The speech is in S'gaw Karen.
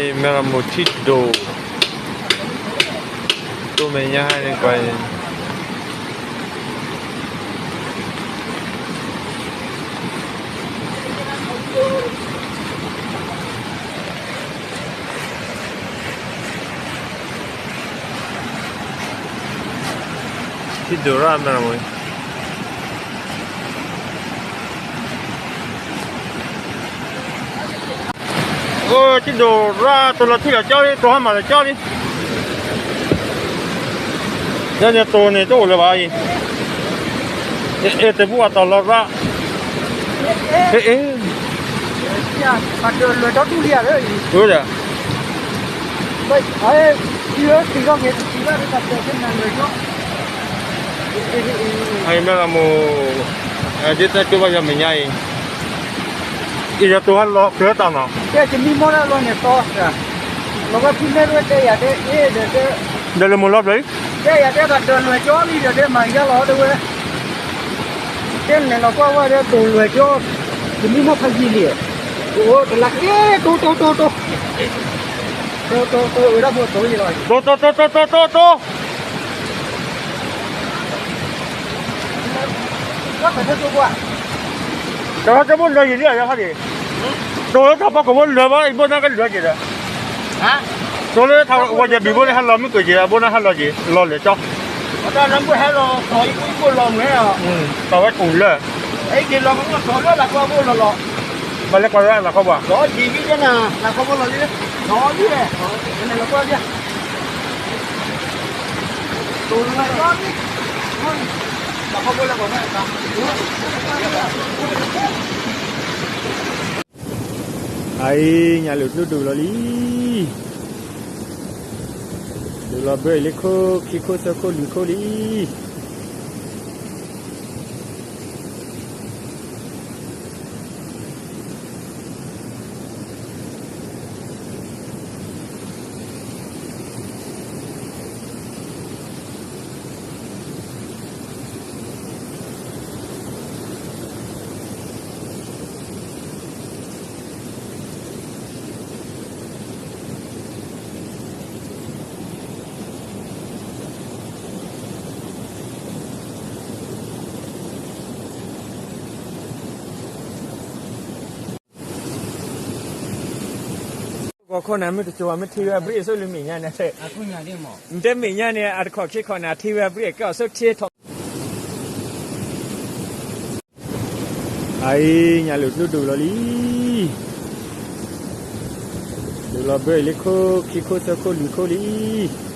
မ့ၢ်လၢမိၢ်ထံဒိၣ်, တိၢ်မဲာ်ညါဟါန့ၣ်ကွၢ်, ထံဒိၣ်ရၣ်မ့ၢ်လၢမိၢ် အိၣ်ထံဒိၣ်ရၣ် တိၢ်လီၤထံလီၤကၠီလံ တိၢ်ဟါမၢ်လီၤကၠီလံ, ယဲန့ၣ်တိၢ်န့ၣ်တအိၣ်လၢၤဘၣ်အံၤ, အဲၣ်တဘူၣ်အတီၢ်လီၤရၣ်, အဲၣ်, အဲၣ်, ပှၤတၢၢ်လွဲၢ်ကၠီတူၢ်လံဧါ, ဒီး အမ့ၢ်လၢမိၢ်, ဒ်တၢ်ကၠိဘၣ်ယၤမဲာ်ညါအံၤ, အံၤယတိၢ်ဟဲလီၤဖျၢၣ်တၢ်နီၤ, တဲကမံမီၢ်ဒၣ်လီၤန့ၣ်တီ, လီၤဝဲဖုနဲၣ်ရဲၣ်တဲယၤတဲ, ဒီးလၢမိၢ်လီၤဖျၢၣ်, တဲယၤတဲတၢ်တၢၢ်လွဲၢ်ကၠီလံဒီးတဲမၤယါလီၤတဲဝဲ, တဲနဲၣ်လီၤကွၢ်ဝဲဒီးတိၢ်လွဲၢ်ကၠီ, ကမံမီၢ်ဖးယံာ်လံ, အိၣ်တလါက့, တိၢ်တိၢ်တိၢ်တိၢ် တိၢ်တိၢ်တိၢ် ဝဲဒၣ်ဖိတိၢ်ယံာ်လီၤ, တိၢ်တိၢ်တိၢ်တိၢ်တိၢ်တိၢ်တိၢ်, တၢ်ဟဲကဘိလၢယံာ်လံယခါဒံး, တိၢ်လၢထီၣ်ပှၤကဘိလၢဘၣ် အံၤဘိၣ်နၢ်ကလၢက့ၤဒီး, တိၢ်လၢထီၣ်ဝဲယဘံၣ်ဘိန့ၣ် ဟဲလီၤမုၢ်ကွံာ်က့ၤ အဘိၣ်နၢ်ဟဲလီၤက့ၤ လီၤလဲၤကၠီ, တၢ်လၢမုၢ်ဟဲလီၤ တီၢ်အံၤဘိလီၤမုၢ်ဟဲလီၤ, တီၢ်ဝဲကူၣ်လၢ, အံၤက့ၤလီၤကမီၣ်တီၢ်လၢလၤကီၢ်ဘိလီၤလီၤ, ဘၣ်လဲၤကွၢ်လၢလၤကီၢ်ဘိ, ဒီးဒ်မံကဲနၤ လၤကီၢ်ဘိလီၤလံ, ဒီးဒ်လဲၣ်, နလဲၤလီၤကွၢ်ဒ် အံၤ ညၣ်လုၢ်ကျိဒိၣ်လီၤလံ, ဒိၣ်လီၤဘၢအံၤလၢခိၣ်ခံခိၣ်သၢခိၣ်လွံၢ်ခိၣ်လံ. ဂီၤခိၣ်န့ၣ် မ့ၢ်တကၠိၤဘၣ် မ့ၢ်ထံဝဲအဘြံၣ်အဆိလၢမဲာ်ညါန့ၣ်, နတဲမဲာ်ညါန့ၣ် အတခီၣ်ခံခီၣ်န့ၣ် အထံဝဲအဘြံၣ်အကဲအီၤဆိထံထီၣ်, အံၤ ညၣ်လုၢ်ကျိဒိၣ်လီၤလံ, ဒိၣ်လီၤဘၢအံၤလၢခိၣ်ခံခိၣ်သၢခိၣ်လွံၢ်ခိၣ်လံ.